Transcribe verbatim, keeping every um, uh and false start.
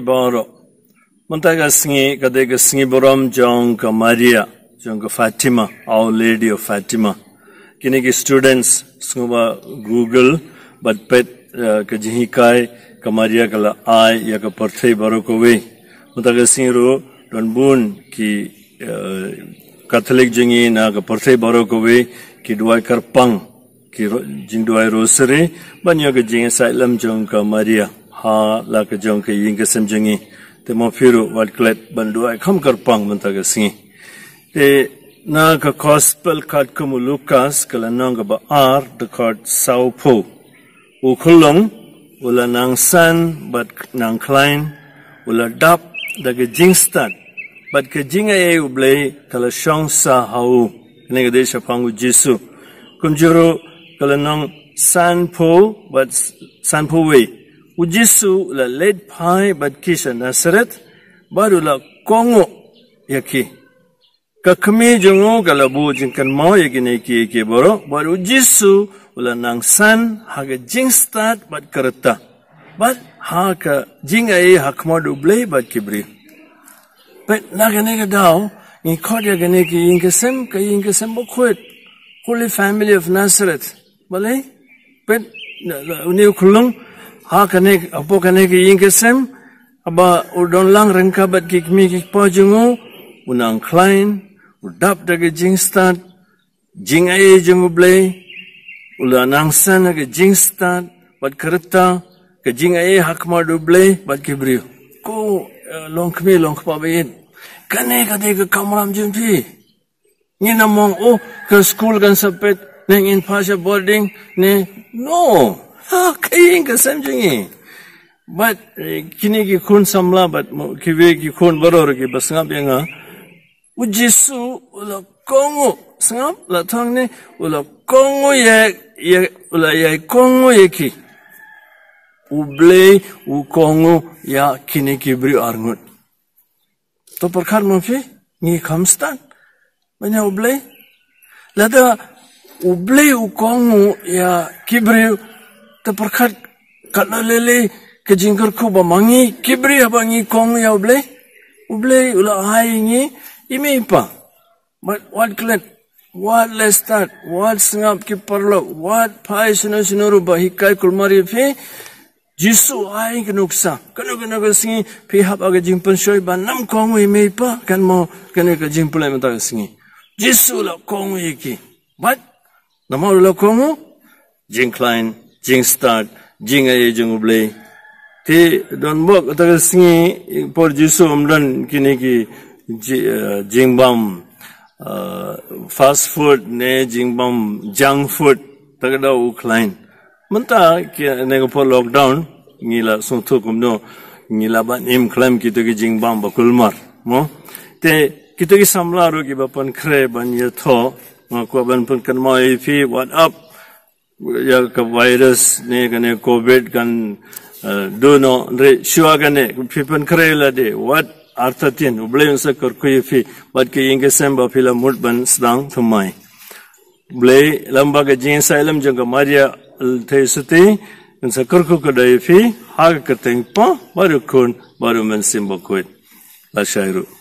Baroh. Mynta ka sngi ka dei ka sngi burom jong ka Maria, jong ka Fatima, Our Lady of Fatima. Kine ki students sngewbha Google bad peit, eh, ka jinghikai ka Maria ka la ai ïa ka pyrthei baroh kawei. Mynta ka sngi ruh don bun ki, eh, Katholik jong ngi na ka pyrthei baroh kawei ki duwai kyrpang, ki ro-, jingduwai rosary, ban ïoh ka jingïasaid lem jong ka Maria ha la ka jong ka ïing ka sem jong ngi. Te mo phi ruh wat klet ban duwai kham kyrpang mynta ka sngi. Te na ka Gospel katkum u Lukas ka lynnong kaba ar, dkhot sawphew. U khulung u la nang san bad nang khlain, u la dap da ka jingstad, bad ka jingaiei U Blei ka la shong sa ha u. Kane ka dei shaphang U Jisu. Kumjuh ruh ka lynnong sanphew bad sanphew wei. U Jisu u la leit phai bad ki sha Nasareth, bad u la kohnguh ïa ki. Ka kmie jong u ka la buh jingkynmaw ïa kine kiei kiei baroh, bad U Jisu u la nang san ha ka jingstad bad ka rta, bad ha ka jingaiei ha khmat U Blei bad ki briew. Peit na kane ka daw, ngi khot ïa kane ka ïing ka sem, ka ïing ka sem bakhuid, Holy Family of Nazareth. Balei? Peit, na, na, une u khulung, ha kane, hapoh kane ka ïing ka sem, haba u don lang ryngkat bad ki kmie ki kpa jong u, u nang khlain, u dap da ka jingstad, jingaiei jong U Blei, u la nang san ha ka jingstad bad ka rta, ka jingaiei ha khmat U Blei bad ki briew. Ko, eh, longkmie longkpa ba ïeit, kane ka dei ka kamram jong phi. Ngin ym ong, oh, ka skul kan sa peit, ne ngin phah sha boarding, ne, no. Ha ka ïing ka sem jong ngi. Bad, eh, kine ki khun samla bad mo-, kiwei ki khun baroh ruh kiba sngap ïa nga. U Jisu u la kohnguh, sngap, la thang ne, u la kohnguh ïa, ïa, u la ïai kohnguh ïa ki. U Blei u kohnguh ïa kine ki briew arngut. To pyrkhat mo phi, ngi kham stad ban ïa U Blei? Lada U Blei u kohnguh ïa ki briew, to pyrkhat katno lei lei ka jingkyrkhu ba ma ngi ki briew haba ngi kohnguh ïa U Blei. U Blei u la ai ngi i mei i pa. Bad wat klet, wat leh stad, wat sngap ki paralok, wat phai shano shano ruh ba hikai kulmar ïa phi. Jisu ai ka nuksa. Kano kano ka sngi phi hap ha ka jingpynshoi ban ym kohnguh ïa i mei i pa, kan mo kane ka jingpynleit mynta ka sngi. Jisu la kohnguh ïa ki. Bad namar u la kohnguh, jingkhlain, jingstad, jingaiei jong U Blei. Te don bok mynta ka sngi, por Jisu um don kine ki ji-, eh, jingbam, eh, fast food ne jingbam junk food, ta ka daw u khlain. Mynta kine ka por lockdown, ngi la sngewthuh kumno ngi lah ban im khlem kito ki jingbam ba kulmar, mo? Te kito ki samla ruh kiba pynkhreh ban ïathoh, nga kwah ban pynkynmaw ïa phi, wat ap ïa ka virus ne kane covid kan, eh, duh noh, hynrei shuwa kane phi pynkhreh lade, wat artatien, U Blei un sa kyrkhu ïa phi, bad ka ïing ka sem ba phi la mut ban sdang thymmai. Blei lem bad ka jingïasaid lem jong ka Maria Theisotti, un sa kyrkhu kyrdoh ïa phi ha ka kyrteng Kpa bad u Khun bad u Mynsiem Bakhuid. Lashai ruh.